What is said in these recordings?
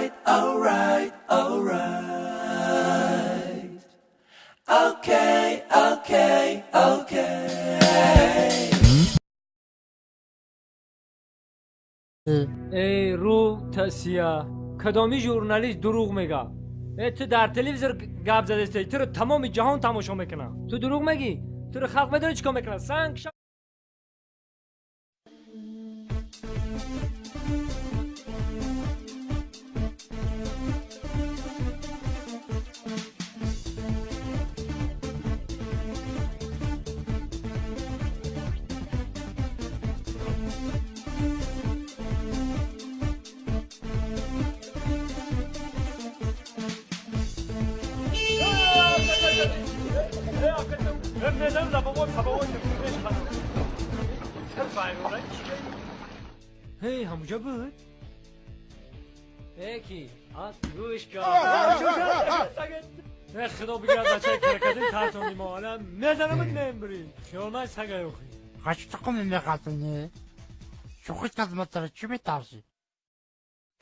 Alright, alright, alright. Okay, okay, okay. Эй, рӯ тасия, кадоми журналист дурӯғ мега? Э, ту дар телевизор гап задастӣ, туро тамоми ҷаҳон тамошо мекунад. Ту дурӯғ мегӣ? Туро халқ медонӣ чӣ кор мекунад? Санг. Ҳей, ҳамуҷа буд? Э, ки? Гӯш кар. Э, худо бигирад, бачаи крокодил тартони мо. Ала мезанамат, мембирӣ. Хиёнат сага ёхӣ. Қаштықым меқатыны. Шӯхи казматара чӣ метарсӣ?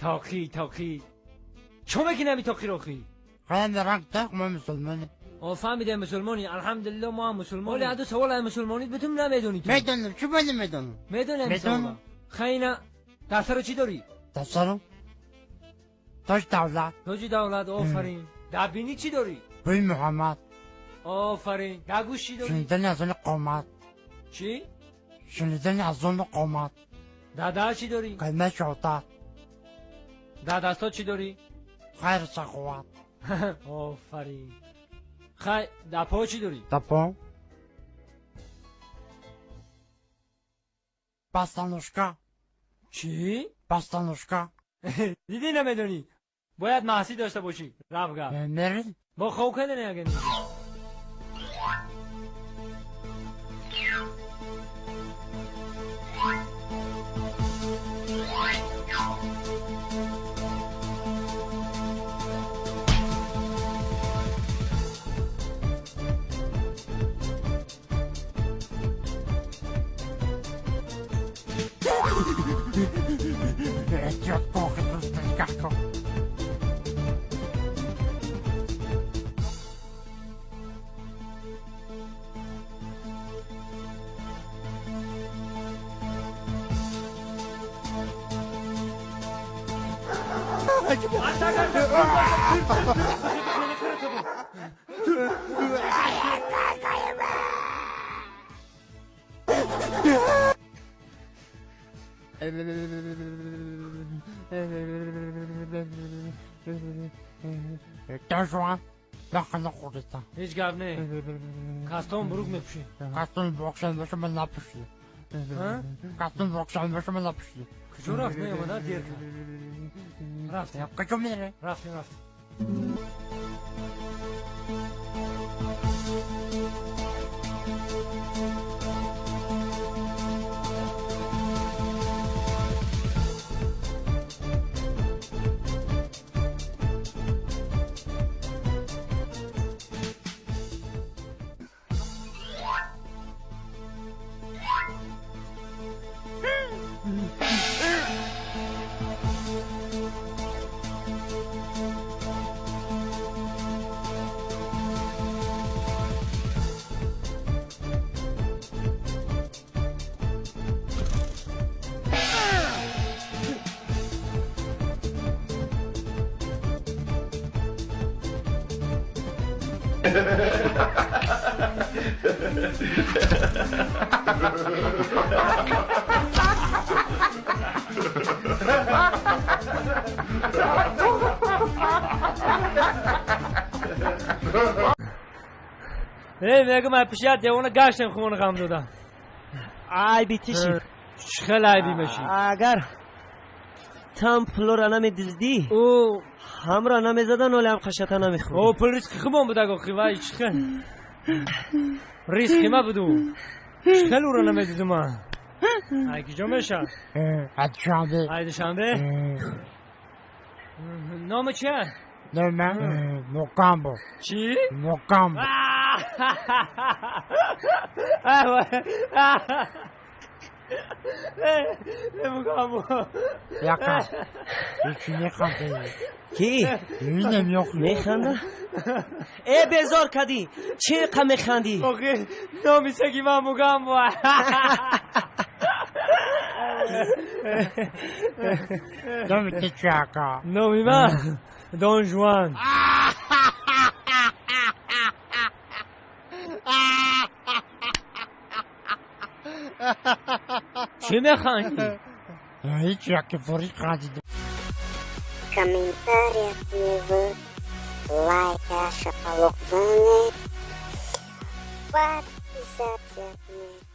Тоқӣ, тоқӣ. Чо мекунӣ ҳами тоқиро хӣ? Қаян ранг тақ мо мусулмонӣ. О, фаҳмидем, мусулмонӣ. Алҳамдулилло, мо ҳам мусулмонӣ. Оли аду савол ай мусулмонит битум намедонӣ ту. Медонам, чӣ бо намедонам? Медонам. Медонам. Хайна, дар чӣ дорӣ? Дар тоҷ давлат. Тоҷи давлат, офарин. Дар бинӣ чӣ дорӣ? Бӯи Муҳаммад. Офарин. Дар гӯш чӣ дорӣ? Шунидани азони қомат. Чӣ? Шунидани азони қомат. Дар даҳ чӣ дорӣ? Калимаи шаҳодат. Дар дастҳо чӣ дорӣ? Хайру саховат. Офарин. Хай, дар по чӣ дорӣ? Дар по бастанушка. Чӣ? Бастанушка. Дидӣ, намедонӣ. Бояд маҳсӣ дошта бошӣ. Рафга. Мерӣ? Бо хов кардани агани. Эҳтиёт кун, хисус нигоҳ кун. Дашуан лақана хӯрита. Ҳеҷ гап не. Кастон бурук мепӯшӣ. Кастон бокшан боша, ман напӯшӣ. Кастон бокшан боша, ман напӯшӣ. Куҷо рафт? Наомада, дер кард. Рафтем. Куҷо мере? Рафтем, рафтем. Эй, мегум, ай пиши девона гаштем, хумона ғам дода. Айби тиши. Чӣ хел айби меши? Агар там пулора намедиздӣ, ӯ ҳамра намезадан, оле ҳам қашата намехӯрдӣ. О, пул ризқи хумон буда гохи, вай чӣ хел ризқи ма буду? Чӣ хел ӯро намедидум ман? Ай киҷо меша? Ай Душанбе. Ай Душанбе? Номи чия? Номи Мукамбо. Чӣ? Мукамбо. Яка, ҳечи механдӣ? Ки? Инем ёхи. Механда? Э, безор кардӣ, чӣ қа механдӣ? Охи, номи саги ман Мугамбо. Номи ту чи, ака? Номи ман Дон Жуан. Чӣ механдӣ? Ҳеч, яке форид хандидем. Комментарият не лайка, шапалоқ занед, подписаться не.